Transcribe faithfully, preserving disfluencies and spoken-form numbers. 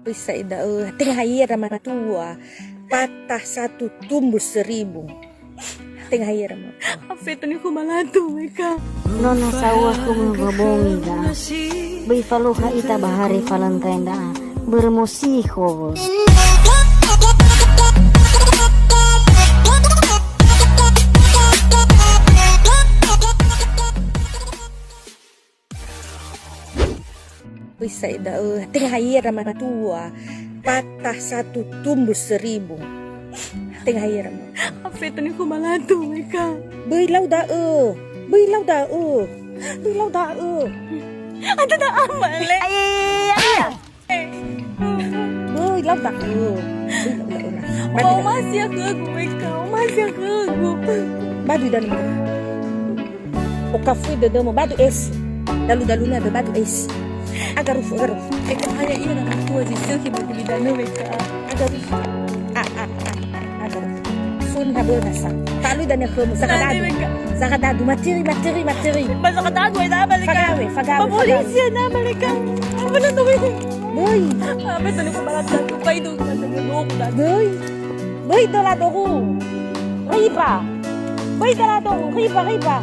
Bisa da'ö, tenga ha ira matua, patah satu tumbuh seribu. Tenga ha ira matua. Afeto niku malatu, Meka. Nono saua kumögö bongi da'a. Böi falukha ita ba hari Valentine da'a. Börö mosikho wös. Bisa da'ö, tenga ha ira matua, patah satu tumbuh seribu. Tenga ha ira matua. Afeto niku malatu, Meka. Böi lau da'ö, böi lau da'ö, böi lau da'ö. Ada tak amal, le? Böi lau da'ö, böi lau da'ö. Omasi khögu, Meka, omasi khögu. Badu dan Okafui dödömö, badu esi. Dalu-daluna dö badu esi. Agarufu, agarufu. Eka hanya ia na matua zi sökhi ba gulidanö, Meka. Agarufu. A, a, a, a, agarufu. Funi ha böna sa. Ta'alui dania khömö. Sakadadu. Sakadadu. Matiri, matiri, matiri. Ba sakadadu ai na, Meka. Fagawe, fagawe, ba polisi fagawe. Na, Meka. Apa na tuwi? Böi. Apa itu ni kepala satu? Apa itu? Böi. Böi döla doru. Riba. Böi döla doru. Riba, riba.